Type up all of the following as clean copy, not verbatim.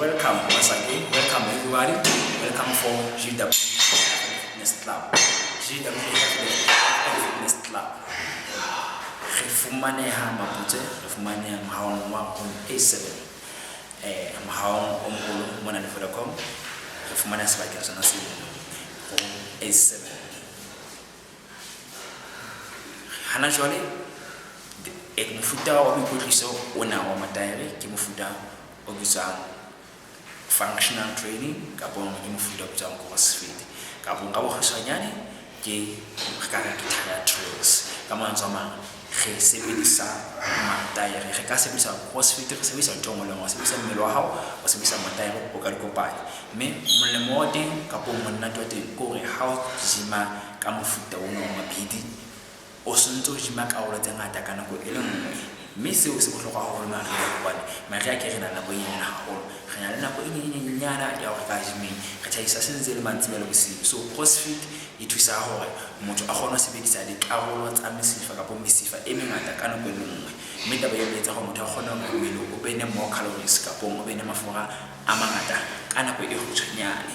Welcome once again, welcome everybody, welcome for GW Fitness Club. GW Fitness Club. Re fumaneha Maputse, re fumaneha mohahong wa room A7. Mohahong o moholo mona le Vodacom. Re fumaneha sebakeng sona seo, room A7. Hana jwale mofuta wa boikwetliso ona wa mataere ke mofuta o bitswang functional training kapo ke mofuta o bitswang CrossFit. Kapo ka bokgutshwanyane ke re ka re ke tire trails. Ka mantswe a mang, re sebedisa mataere, re ka sebedisa CrossFit, re sebedisa ntho e nngwe le nngwe, o sebedisa mmele wa hao, o sebedisa mataere, o ka di kopanya. Mme molemo wa teng kapo monate wa teng ke hore ha o gym-a ka mofuta ona wa mabidi, o sontso o gym-a karolo tse ngata ka nako e le nngwe. Mme seo se bohlokwa haholo mariha hobane mariha ke re na le nako e nyenyane haholo. Re na le nako e nyenyenyana ya hore ka gym-eng re tjhaisa se ntse e le mantsiboya le bosiu. So CrossFit e thusa hore motho a kgone ho sebedisa dikarolo tsa mesifa kapo mesifa e mengata ka nako e le nngwe. Mme taba eo e etsa hore motho a kgone hore mmele o bene more calories kapo o bene mafura a mangata ka nako e kgutshwanyane.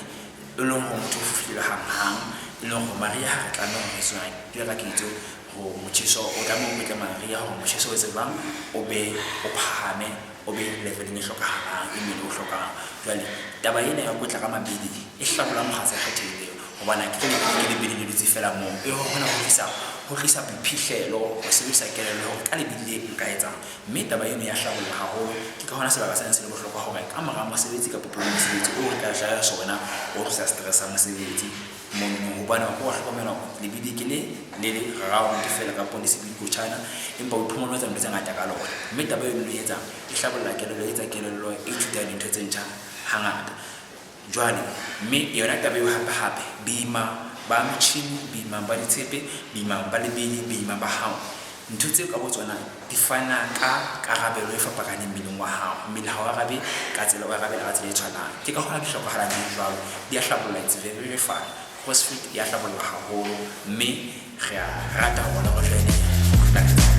E leng hore motho o fihlile hang-hang, e leng hore mariha ha re tlameha hore re etswe ka ketso hore motjheso o tlameha o kwetle mariha hore motjheso o etse jwang, o be o phahame, o be level-eng e hlokahalang, e mmele o hlokang. Jwale taba ena ya ho kwetla ka mabidi e hlabolla mokgatlo o kgethehileng hobane akere lebidi ke lebidi le dutse feela moo. E hona ho tlisa boiphihlelo, ho sebedisa kelello hore ka lebidi le nka etsang. Mme taba eno ya hlabolla haholo. Ke ka hona sebaka sena se le bohlokwa hore ka mora mosebetsi kapa pele ho mosebetsi oo re ka jara sona o tlosa stress sa mosebetsi mono. Hobane wa hlokomela hore lebidi ke le le le round feela kapo le sebidikotjhana, empa o iphumana o etsa ntho tse ngata ka lona. Mme taba eno e etsang e hlabolla kelello, e etsa kelello e ithuta dintho tse ntjha hangata. Jwale, mme yona taba eo hape hape, boima ba motjhini, boima ba ditshepe, boima ba lebidi, boima ba hao, ntho tseo ka botsona di fana ka karabelo e fapakaneng mmeleng wa hao. Mmele ha o arabe ka tsela, o arabela ka tsela e tshwanang. Ke ka hona di hlokahalang di le jwalo, di a hlabolla, it's very very fun. CrossFit ya hlabolla haholo, mme re a rata hore le re join-e.